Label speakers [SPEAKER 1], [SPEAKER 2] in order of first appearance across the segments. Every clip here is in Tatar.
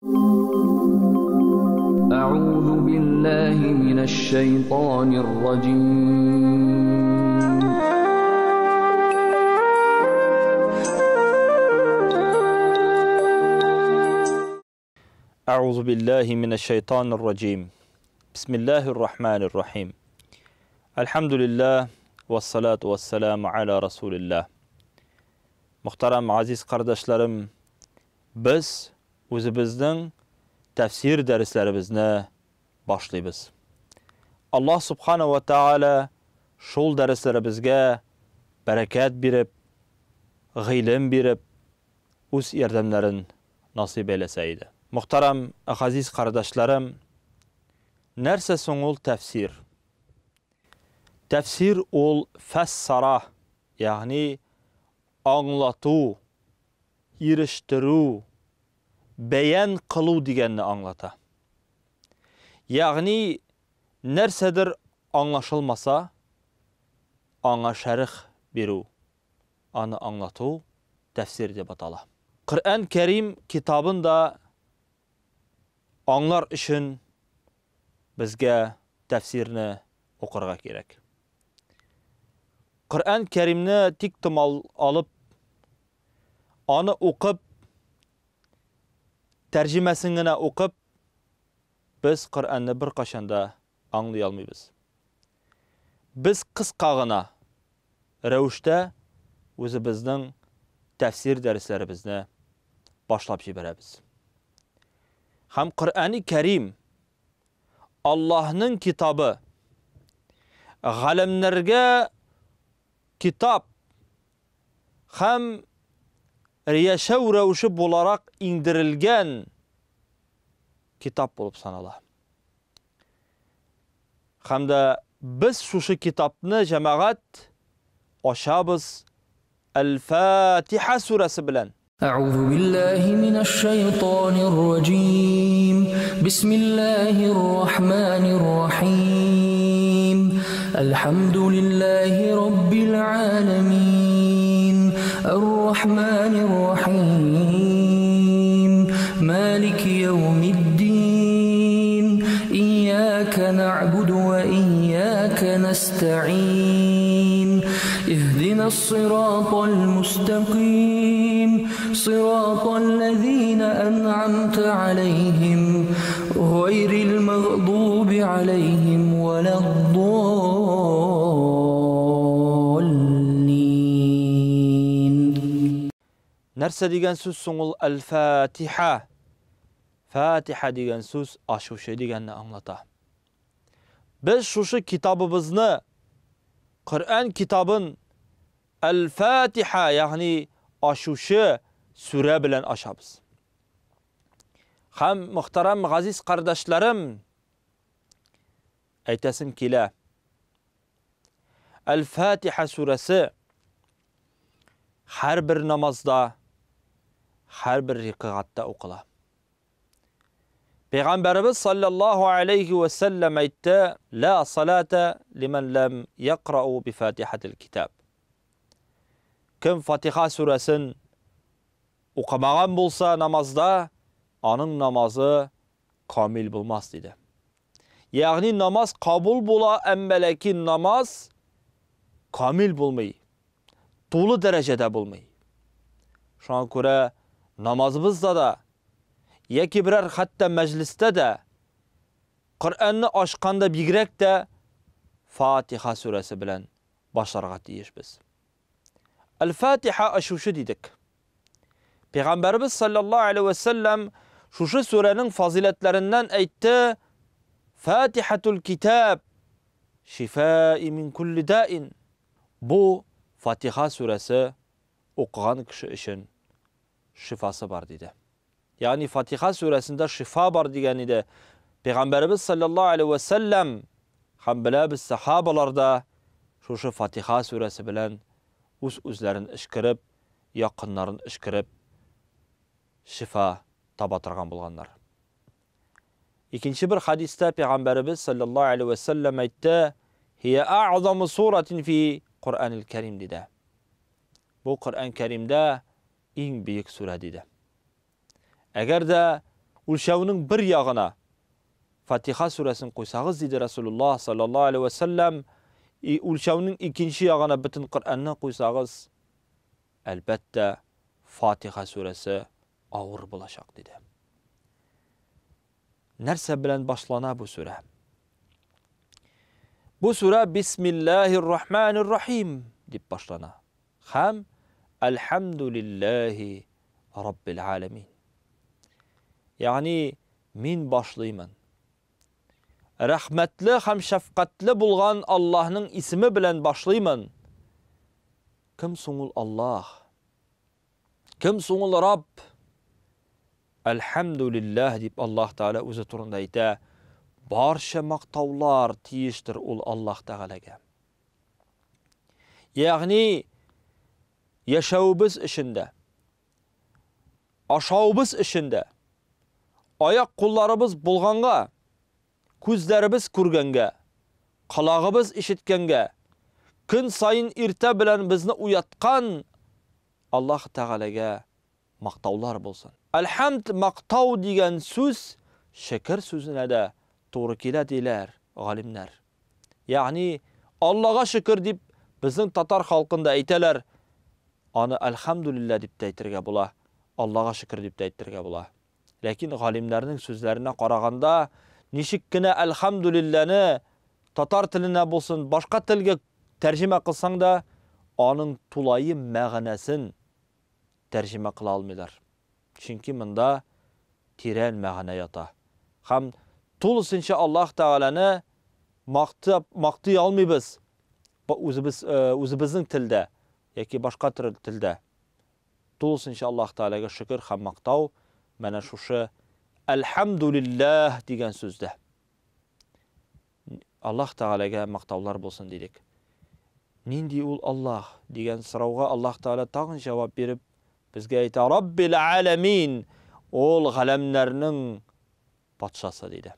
[SPEAKER 1] أعوذ بالله من الشيطان الرجيم.
[SPEAKER 2] أعوذ بالله من الشيطان الرجيم. بسم الله الرحمن الرحيم. الحمد لله والصلاة والسلام على رسول الله. Muhtaram aziz qardaşlarım, biz özümüzün tefsir derslerimizni başlayız. Allah subhanahu ve teala şol derslerimizge bereket berip, g'ilim berip, öz yardımların nasip eyleseydi. Muhtaram aziz qardaşlarım, нәрсә соң ул tefsir? Tefsir ул fessara, ягъни аңлату, ирештерү, бәян кылу дигәнне аңлата. Ягъни нәрсәдер аңлашылмаса, аңа шәрх бирү, аны аңлату тәфсир дип атала. Коръән Кәрим китабын да аңлар өчен безгә тәфсирне укырга кирәк. Коръән Кәримне тик томал алып, аны укып, тәрҗемәсен генә укып, без Коръәнне бер кашан да аңлый алмыйбыз. Без кыска гына рәвештә үзебезнең тәфсир дәресләребезне башлап җибәрәбез. Һәм Коръәни Кәрим Аллаһның китабы, галәмнәргә китап һәм яшәү рәвеше буларак иңдерелгән китап булып санала. Һәм дә без шушы китапны җәмәгать ачабыз Әл-Фатиха сүрәсе белән.
[SPEAKER 1] أعوذ بالله من الشيطان الرجيم. بسم الله الرحمن الرحيم. الحمد لله رب العالمين. الرحمن الرحيم. مالك يوم الدين. إياك نعبد وإياك نستعين. اهدنا الصراط المستقيم. صراط الذين أنعمت عليهم غير المغضوب عليهم ولا الضالين.
[SPEAKER 2] Нәрсә дигән сүз соң ул Әл-Фатиха? Фатиха дигән сүз ачучы дигәнне аңлата. Без шушы китабыбызны, Коръән китабын Әл-Фатиха, ягъни ачучы сүрә белән ачабыз. Һәм мөхтәрәм газиз кардәшләрем, әйтәсем килә. Әл-Фатиха сүрәсе һәр бер намазда, һәр бер рикъатта укыла. Пәйгамбәребез саллаллаһу алейхи ва саллям әйтте: "Ла салата лиман лам яқрау би фатихатил китаб." Кем Фатиха сүрәсен укымаган булса намазда, аның намазы камил булмас диде. Ягъни намаз кабул була, әмма ләкин намаз камил булмый, тулы дәрәҗәдә булмый. Шуңа күрә намазыбызда да яки берәр хәтта мәҗлестә дә Коръәнне ачканда бигрәк тә Фатиха сүрәсе белән башларга тиешбез. Әл-Фатиха ачучы дидек. Пәйгамбәребез саллаллаһу алейхи ва саллям шушы сүрәнең фазиләтләреннән әйтте: Фатихатул китаб шифаи мин кулли даин. Бу Фатиха сүрәсе укыган кеше өчен шифасы бар диде. Ягъни Фатиха сүрәсендә шифа бар дигән иде. Пәйгамбәребез саллаллаһу алейхи ва саллям һәм беләбез сахабалар да шушы Фатиха сүрәсе белән үз үзләрен эшкереп, якыннарын эшкереп шифа таба торган булганнар. Икенче бер хадистә Пәйгамбәребез саллаллаһу алейхи ва саллям әйтте: "Һия а'заму суратин фи Коръәнил Кәрим" диде. Бу Коръән Кәримдә иң бөек сүрә диде. Әгәр дә Үлчәүнең бер ягына Фатиха сүрәсен куйсагыз, диде Расулуллаһ саллаллаһу алейһи вә сәлләм, үлчәүнең икенче ягына бөтен Коръәнне куйсагыз, әлбәттә, Фатиха сүрәсе авыр булачак, диде. Нәрсә белән башлана бу сүрә? Бу сүрә Бисмиллаһир Рахманир Рахим дип башлана. Һәм Әлхәмдүлилләһи Раббил Аләмин. Ягъни мин башлыймын. Рәхмәтле һәм шәфкатьле булган Аллаһның исеме белән башлыймын. Кем соң ул Аллаһ? Кем соң ул Рабб? Әлхәмдүлилләһ дип Аллаһ Тәгалә үзе турында әйтә. Барча мактаулар тиештер ул Аллаһ Тәгаләгә. Ягъни яшәвебез өчен дә, ашавыбыз өчен дә, аяк-кулларыбыз булганга, күзләребез күргәнгә, колагыбыз ишеткәнгә, көн саен иртә белән безне уяткан Аллаһ Тәгаләгә мактаулар булсын. Әлхәмд, мактау дигән сүз шөкер сүзенә дә туры килә диләр галимнәр. Ягъни Аллага шөкер дип безнең татар халкында әйтәләр, аны әлхәмдүлилләһ дип тә әйтергә була, Аллага шөкер дип тә әйтергә була. Ләкин галимнәрнең сүзләренә караганда, ничек кенә әлхәмдүлилләһне татар теленә булсын, башка телгә тәрҗемә кылсаң да, аның тулаем мәгънәсен тәрҗемә кыла алмыйлар. Чөнки монда тирән мәгънә ята. Һәм тулысынча Аллаһ Тәгаләне мактап, мактый алмыйбыз үзебез, үзебезнең телдә яки башка төр телдә. Тулысынча Аллаһ Тәгаләгә шөкер һәм мактау менә шушы Әлхәмдүлилләһ дигән сүздә. Аллаһ Тәгаләгә мактаулар булсын, дидек. Нинди ул Аллаһ? дигән сорауга Аллаһ Тәгалә тагын җавап биреп, безгә әйтә, Раббил аләмин, ул галәмнәрнең патшасы, диде.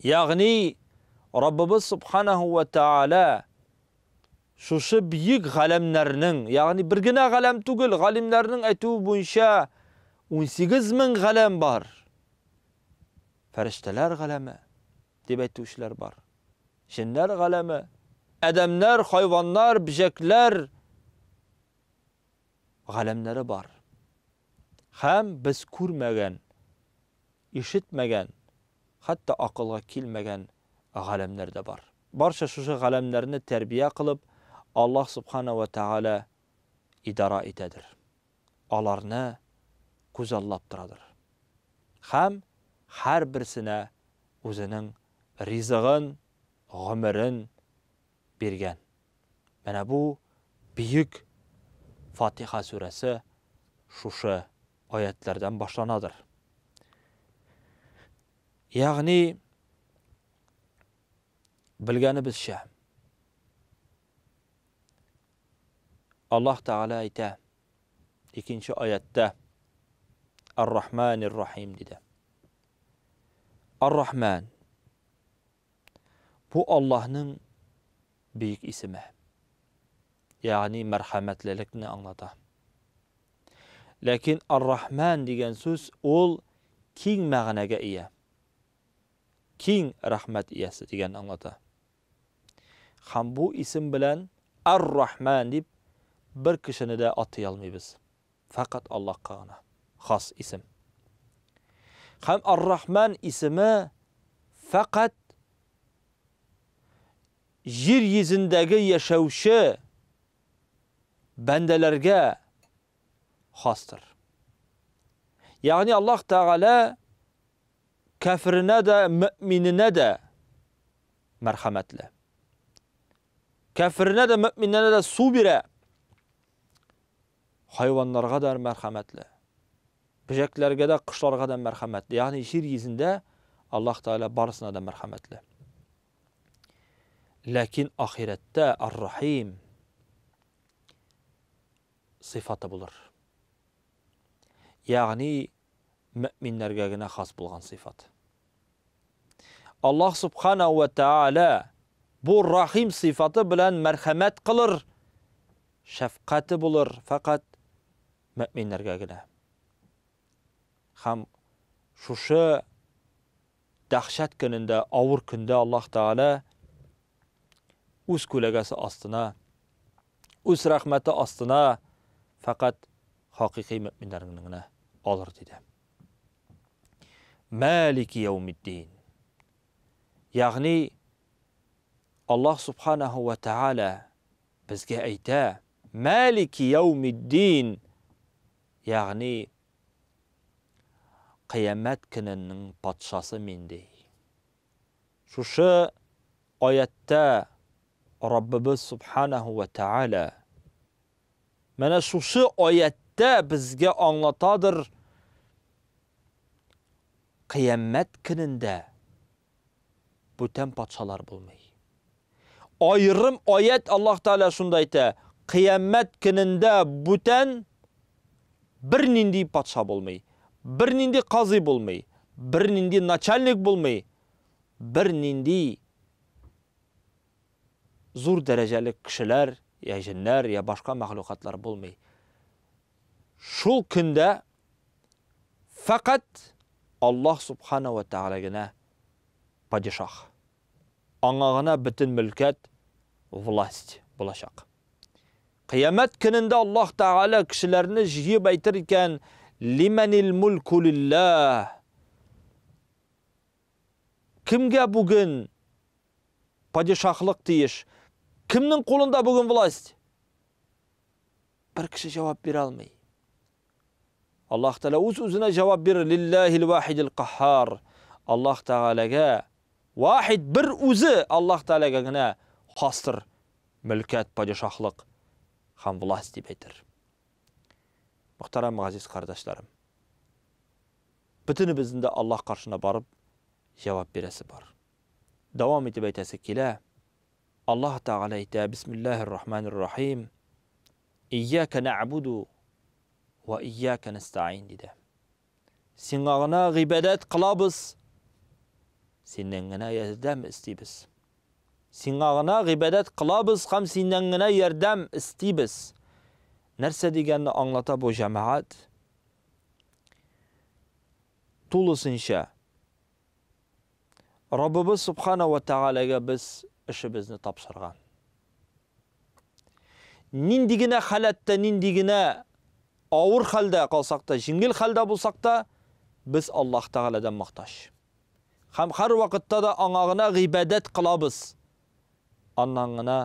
[SPEAKER 2] Ягъни, Раббыбыз Субханаху ва Тәгалә шушы бөек галәмнәрнең, ягъни бер генә галәм түгел, галимнәрнең әйтүе буенча 18 мең галәм бар. Фәрештәләр галәме дип әйтүчеләр бар. Җеннәр галәме, адәмнәр, хайваннар, бөҗәкләр галәмнәре бар. Һәм без күрмәгән, ишетмәгән, хәтта акылга килмәгән галәмнәр дә бар. Барча шушы галәмнәрне тәрбия кылып, Аллаһ Субхана ва Тәгалә идара итәдер. Аларны күзаллап торадыр. Һәм һәрберсенә үзенең ризыгын, гомерен биргән. Менә бу бөек Фатиха сүрәсе шушы аятьләрдән башланадыр. Ягъни, белгәнебезчә, Аллаһ Тәгалә әйтә, икенче аятьтә, Ар-Рахманир-Рахим диде. Ар-Рахман. Бу Аллаһның бөек исеме. Ягъни мәрхәмәтлелекне аңлата. Ләкин Ар-Рахман дигән сүз ул киң мәгънәгә ия. Киң рәхмәт иясе дигәнне аңлата. Һәм бу исем белән Ар-Рахман дип бер кешене дә атый алмыйбыз. Фәкать Аллаһка гына хас исем. Һәм Ар-Рахман исеме фәкать җир йөзендәге яшәүче бәндәләргә хастыр. Ягъни Аллаһ Тәгалә кәференә дә, мөэминенә дә мәрхәмәтле. Кәференә дә, мөэминенә дә су бирә. Хайваннарга да мәрхәмәтле. Бөҗәкләргә дә, кошларга да мәрхәмәтле. Ягъни җир йөзендә Аллаһ Тәгалә барысына да мәрхәмәтле. Ләкин ахирәттә Ар-Рахим сыйфаты булыр. Ягъни мөэминнәргә генә хас булган сыйфат. Аллаһ Субханаху ва Тааля бу Рахим сыйфаты белән мәрхәмәт кылыр, шәфкате булыр фәкать мөэминнәргә генә. Һәм Шушы дәһшәт көнендә, авыр көндә Аллаһ Тәгалә үз күләгәсе астына, үз рәхмәте астына фәкать хакыйкый мөэминнәрне генә алыр, диде. Малики яумиддин. Ягъни Аллаһ субханаху ва тааля безгә әйтә, Малики яумиддин, ягъни Кыямәт көненең патшасы мин, ди. Шушы аятьтә Раббыбыз субханаху ва тааля менә шушы аятьтә безгә аңлатадыр, кыямәт көнендә бүтән патшалар булмый. Аерым аять Аллаһ Тәгалә шунда әйтә, кыямәт көнендә бүтән бернинди патша булмый, бернинди казый булмый, бернинди начальник булмый, бернинди зур дәрәҗәле кешеләр, я җеннәр, я башка мәхлукатлар булмый. Шул көндә фәкать Аллаһ субхана ва тәгалә генә падишаһ. Аңа гына бөтен мөлкәт, власть булачак. Кыямәт көнендә Аллаһ Тәгалә кешеләрне җыеп әйтер икән, Лимәнил мульку лилләһ. Кемгә бүген падишаһлык тиеш? Кемнең кулында бүген власть? Бер кеше җавап бирә алмый. Аллаһ Тәгалә үз-үзенә җавап бирер, Лиллаһил вахидил каһһар. Аллаһ Тәгаләгә вахид бер үзе Аллаһ Тәгаләгә генә хастыр мөлкәт, падишаһлык һәм власть дип әйтер. Мөхтәрәм газиз кардәшләрем. Бөтенебезнең дә Аллаһ каршына барып җавап бирәсе бар. Дәвам итеп әйтәсе килә. Аллаһ Тәгалә әйтә, Бисмиллаһир Рахманир Рахим. Ияка нәгъбуду ва ияка нәстәгыйн диде. Сиңа гына гыйбадәт кылабыз, синнән генә ярдәм эстибез. Сиңа гына гыйбадәт кылабыз һәм синнән генә ярдәм эстибез. Нәрсә дигәнне аңлата бу җәмәгать? Тулысынча Раббыбыз Субхана ва Тәгаләгә без эшебезне тапшырган. Нинди генә халәттә, нинди генә авыр хәлдә калсак та, җиңел хәлдә булсак та, без Аллаһ Тәгаләдән мохтаҗ. Һәм һәр вакытта да аңа гына гыйбадәт кылабыз. Аннан гына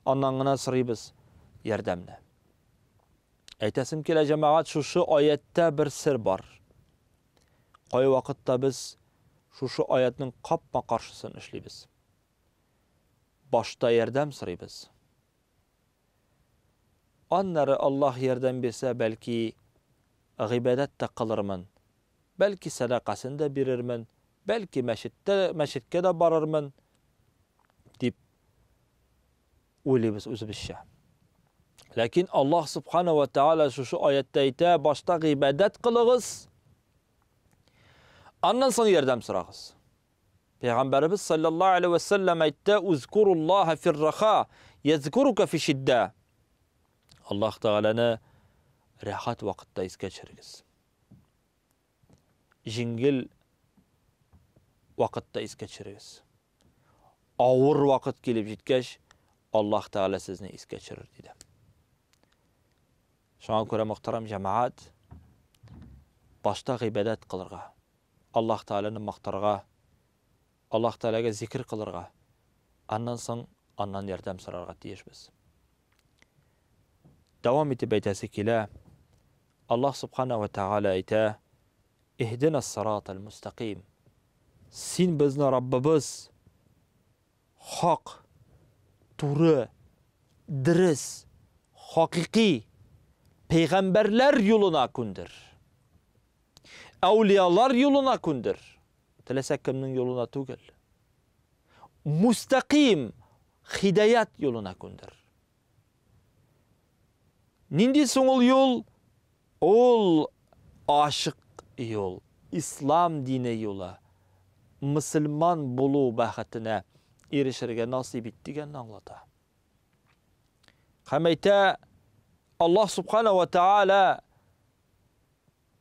[SPEAKER 2] аннан гына сорыйбыз ярдәмне. Әйтәсем килә, җәмәгать, шушы аятьтә бер сер бар. Кайвакытта без шушы аятьнең капма-каршысын эшлибез. Башта ярдәм сорыйбыз. Аннары Аллаһ ярдәм бирсә, бәлки гыйбадәт тә кылырмын, бәлки сәдакасын да бирермен, бәлки мәчеттә, мәчеткә дә барырмын, дип уйлыйбыз үзебезчә. Ләкин Аллаһ Субхана ва Тааля шушы аятьтә әйтә, башта гыйбадәт кылыгыз, аннан соң ярдәм сорагыз. Пәйгамбәребез саллаллаһу алейһи вә сәлләм әйтте, Узкуруллаһа фирраха, язкурука фи шиддә. Аллаһ Тәгаләне рәхәт вакытта искә төшерегез. Җиңел вакытта искә төшерегез. Авыр вакыт килеп җиткәч, Аллаһ Тәгалә сезне искә төшерер, диде. Шуңа күрә, мөхтәрәм җәмәгать, башта гыйбадәт кылырга, Аллаһ Тәгаләне мактарга, Аллаһ Тәгаләгә зикер кылырга, аннан соң аннан ярдәм сорарга тиешбез. Дәвам итеп әйтәсе килә, Аллаһ Субхана ва Тәгалә әйтә, Иһдина сиратал мустаким. Син безне Раббыбыз хак, туры, дөрес, хакыйкый пәйгамбәрләр юлына күндер. Әүлиялар юлына күндер. Теләсә кемнең юлына түгел. Мустаким, хидаят юлына күндер. Нинди соң ул юл? Ул ачык юл, ислам дине юлы. Мөселман булу бәхетенә ирешергә насыйп ит дигәнне аңлата. Һәм әйтә Аллаһ Субхана ва Тааля.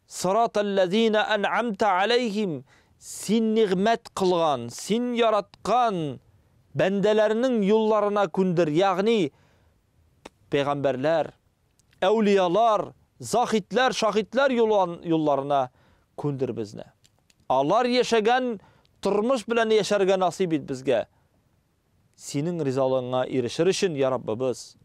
[SPEAKER 2] Сыраталләзина ән'амта аләйһим, син нигъмәт кылган, син яраткан бәндәләрнең юлларына күндер, ягъни пәйгамбәрләр, әүлиялар, заһидләр, шаһидләр юлларына күндер безне. Алар яшәгән тормыш белән яшәргә насыйп ит безгә. Синең ризалыгыңа ирешер өчен, я Раббыбыз.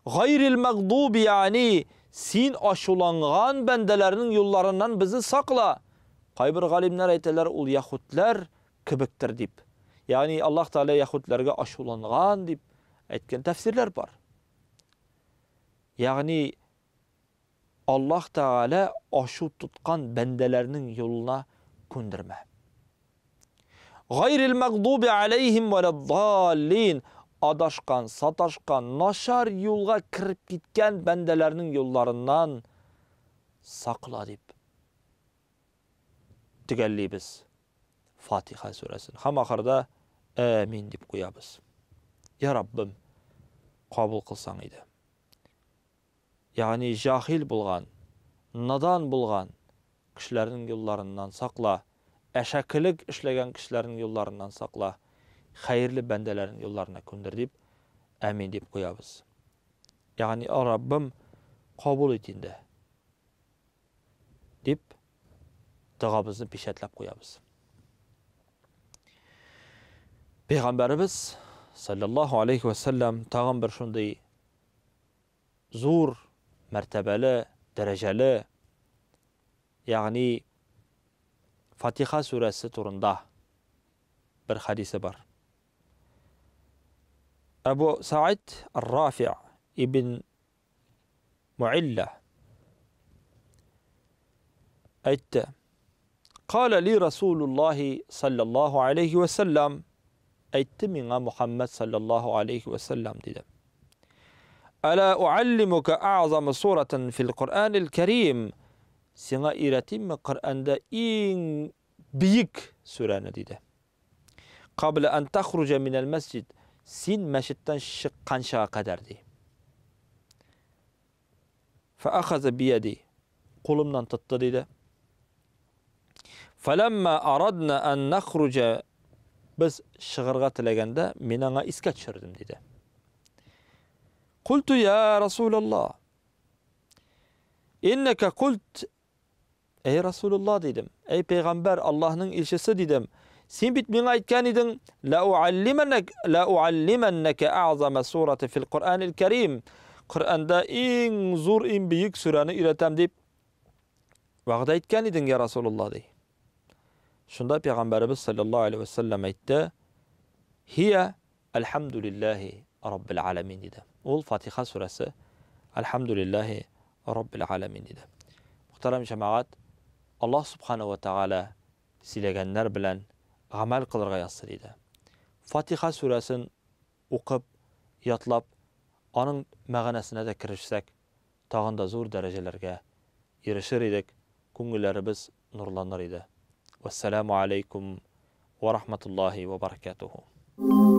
[SPEAKER 2] Гайрил мәгъдуби ягъни син ачуланган бәндәләрнең юлларыннан безне сакла. Кайбер галимнәр әйтәләр, ул яһүдләр кебектер дип. Ягъни Аллаһ Тәгалә яһүдләргә ачуланган дип әйткән тәфсирләр бар. Ягъни Аллаһ Тәгалә ачу тоткан бәндәләрнең юлына күндермә. Гайрил мәгъдуби аләйһим вәләддаллин адашкан, саташкан, начар юлга кереп киткән бәндәләрнең юлларыннан сакла дип төгәллибез Фатиха сүрәсен. Һәм ахырда Әмин дип куябыз. Я Раббым, кабул кылсаң иде. Ягъни җаһил булган, надан булган кешеләрнең юлларыннан сакла, әшәкелек эшләгән кешеләрнең юлларыннан сакла, хәерле бәндәләрнең юлларына күндер дип, әмин дип куябыз. Ягъни, О Раббым, кабул ит инде. Дип, догабызны печатьләп куябыз. Пәйгамбәребез саллаллаһу алейхи ва саллям тагын бер шундый зур, мәртәбәле, дәрәҗәле, ягъни Фатиха сүрәсе турында бер хәдисе бар. Әбу Саид Ар-Рафи' ибн Муилла әйтте. Кала ли Расулуллахи саллаллаху алейхи ва саллям әйтте миңа Мухаммад саллаллаху алейхи ва саллям диде. Әлә уаллимука а'зам суратан фил Кур'анил Карим. Сиңа өйрәтимме Коръәндә иң бөек сүрәне диде. Кабла ан тахруҗа минәл мәсҗид. Син мәчеттән чыкканчага кадәр ди. Фәахаза бияди. Кулымнан тотты диде. Фәләммә арадна ан нахруҗа без чыгарга теләгәндә мин аңа искә төшердем диде. Культу я Расулаллах. Иннәкә культ Әй Расулулла дидем. Әй пәйгамбәр, Аллаһның илчесе дидем. Син бит миңа әйткән идең, ла уаллиманнак ла уаллиманнака а'зама сурати фил Кур'анил Карим. Коръәндә иң зур, иң бөек сүрәне өйрәтәм дип вәгъдә иткән идең, я Расулулла ди. Шунда пәйгамбәребез саллаллаһу алейһи ва саллям әйтте: "Һия Әлхәмдүлилләһи Раббил Аләмин диде. Ул Фатиха сүрәсе Әлхәмдүлилләһи Раббил Аләмин диде. Мөхтәрәм җәмәгать, Аллаһ Субхана ва Тәгалә сөйләгәннәр белән гамәл кылырга язсын иде. Фатиха сүрәсен укып, ятлап, аның мәгънәсенә дә керешсәк, тагын да зур дәрәҗәләргә ирешер идек, күңелләребез нурланыр иде. Вәссәламү аләйкүм вә рахматуллаһи вә бәрәкәтүһү.